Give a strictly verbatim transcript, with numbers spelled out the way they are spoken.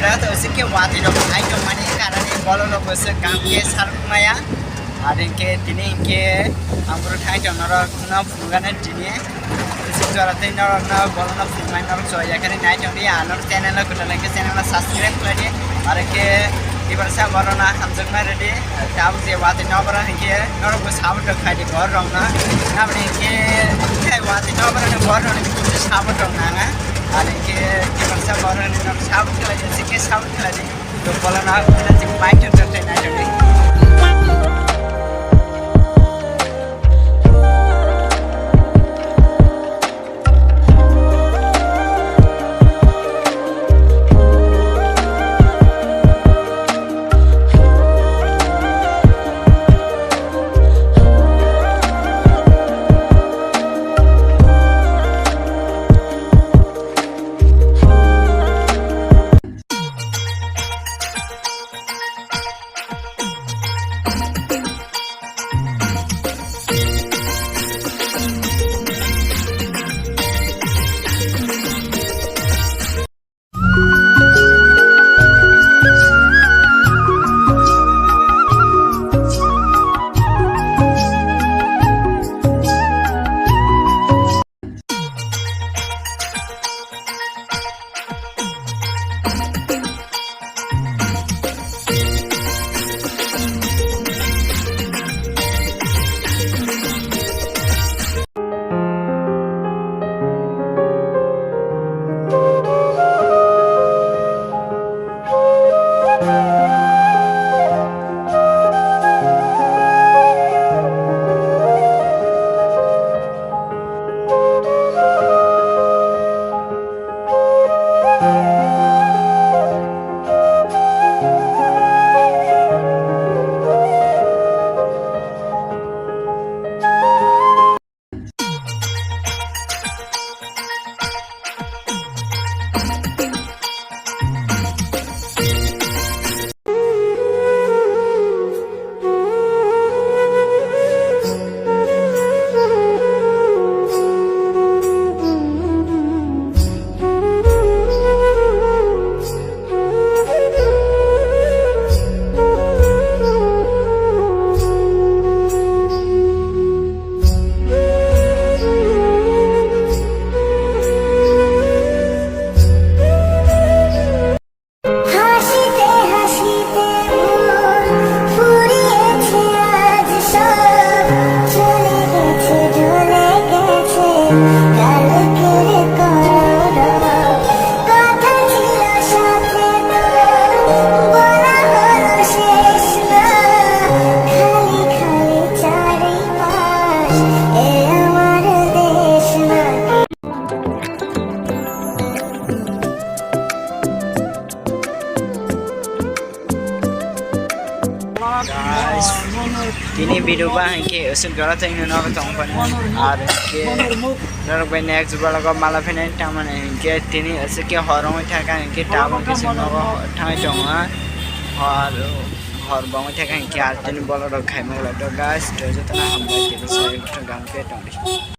Rato se ke watwi rok ai tong mani karani bolo rok se kam ke sar maya. Are ke tini ke ang buru thai tong norok no phunugana tini. Sik jora tei norok no bolo no phunugmani norok choi ya khe nai tong di, a norok channel no kwtal khe channel no subscribe khlai di. Are ke ibar sa boro no hamjakma ready. Tabuk je watwi no boro hinkhe norok bo support rok khai di bor rok no. Aboni hinkhe khai watwi no boro no bor rok no support rok nanga. Are ke ibar sa boro no norok support khlai di, sik khe support khlai di. To bolo no, bike to to to to. হাসিতে হাসিতে মন ফুরিয়েছে আজ সব, চলে গেছে, ঢলে গেছে কালকের করুণ কথা ছিল সাথে তোর, বলা হলো শেষ না, খালি খালি চারিপাশ, এ আমার দেশ না। Guys, tini video ba hinkhe aswk jora tei no nogo tong phano, ar hinkhe norok bai next vlog o mala phina tamani hinkhe tini aswk khe hor wngwi thangkha hinkhe tabuk khe chwng nogo thangwi tongo, hor hor bo wngwi thangkha hinkhe ar tini bolorok khaima glak to guys, to jotono hambai tini sai wngthang khe tongdi.